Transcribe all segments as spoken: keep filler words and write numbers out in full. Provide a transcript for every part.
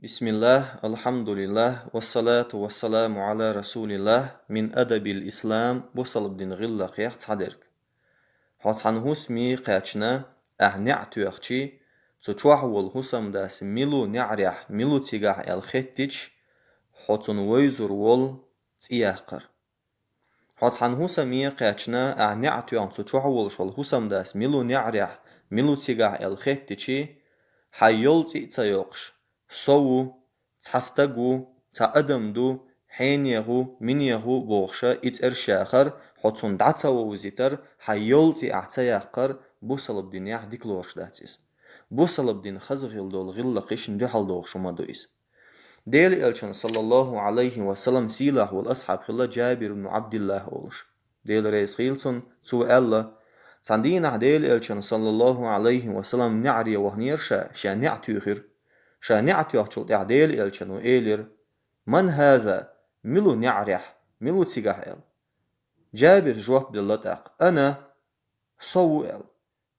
بسم الله، الحمد لله، والصلاة والسلام على رسول الله، من أدب الإسلام, бусалба дина гӀиллакхех цхьадерг. Хьо цхьана хӀусаме кхаьчна, ахь неӀ тоьхча, цу чохь волу хӀусамдас мила ву неӀарехь, мила ву цигахь аьлла хеттича, хьо цунна вевзар волу цӀе яккхар. Хьо цхьана хӀусаме кхаьчна, ахь неӀ тоьхна, цу чохь волуш волу хӀусамдас мила ву неӀарехь, мила ву цигахь аьлла хеттича, хьан йолу цӀе а ца йоккхуш, со ву, цхьа стаг ву, цхьа адам ду, хьенех ву, минех ву бохуша, и цӀерш яхар, хьо цунна дӀа ца вовзийтар, хьан йолу цӀе ахь ца яккхар, бусалба динехь дика лоруш дац иза. Бусалба дина хаза хила долу гӀиллакхашна дуьхьал догӀуш хӀума ду иза. Делан Элчанан, саллаллаху Ӏалайхи ва саллам, сийлахь волу асхьаб хилла Джабир ибн Ӏабдиллахь олуш. Дела реза хила цунна, цо аьлла: цхьана дийнахь Делан Элчанан, саллаллаху Ӏалайхи ва саллам, неӀаре ваханера ша, ша неӀ туьйхира. Ша неӀ тоьхчул тӀаьхьа Делан Элчано элира: «Ман хаза?» Мила ву неӀарехь, мила ву цигахь аьлла. Джабира жоп делла тӀаккха: «Ана, со ву», аьлла.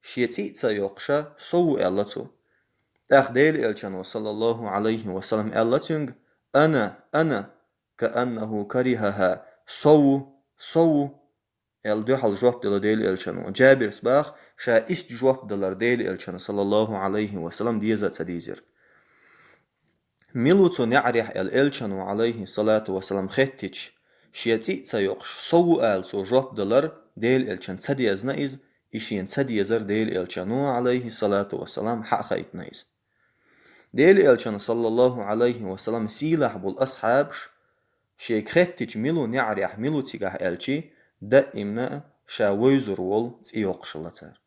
Шен цӀе а ца йоккхуша, со ву аьлла цо. ТӀаккха Делан Элчано, саллаллаху Ӏалайхи ва саллам, аьлла цуьнга: «Ана, ана», кааннаху карихаха, со ву, со ву, аьлла дуьхьал жоп делла Делан Элчано. Джабирс баха, ша иштта жоп далар Делан Элчано, саллаллаху Ӏалайхи ва саллам, деза а ца дийзира. Мила ву цу неӀарехь аьлла Элчано, Ӏалайхи салату ва саллам, хеттича, шен цӀе а ца йоккхуш, со ву ала цо жоп далар Делан Элчан ца дезна иза, и шена ца дезар Делан Элчано, Ӏалайхи салату ва саллам, хьа а хайтина иза. Делан Элчан, саллаллаху Ӏалайхи ва саллам, сийлахь болу асхьабаш, шега хеттича, мила ву неӀарехь, мила ву цигахь аьлчи, даимна а ша вевзар волу цӀе йоккхуш хилла цара.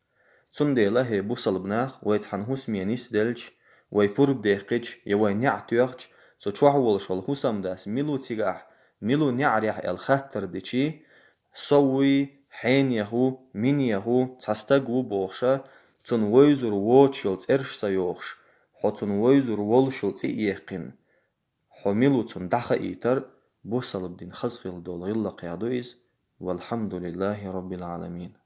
Цундела, хӀей бусалба нах, вай цхьана хӀусаме нисделча, вай пурба дехкича я вай неӀ тоьхча, цу чохь волуш волу хӀусамдас мила ву цигахь, мила ву неӀарехь аьлла хаттар дичи, со вуй, хьенех ву, минех ву, цхьа стаг ву бохуша, цунна вевзар воцуш йолу цӀерш ца йохуш, хьо цунна вевзар волуш йолу цӀе а яьккхина, хьо мила ву цунна дӀахаийтар бусалба дина хаза хила долу гӀиллакхех ду иза. Валхьамдулиллахи Роббил Ӏаламин.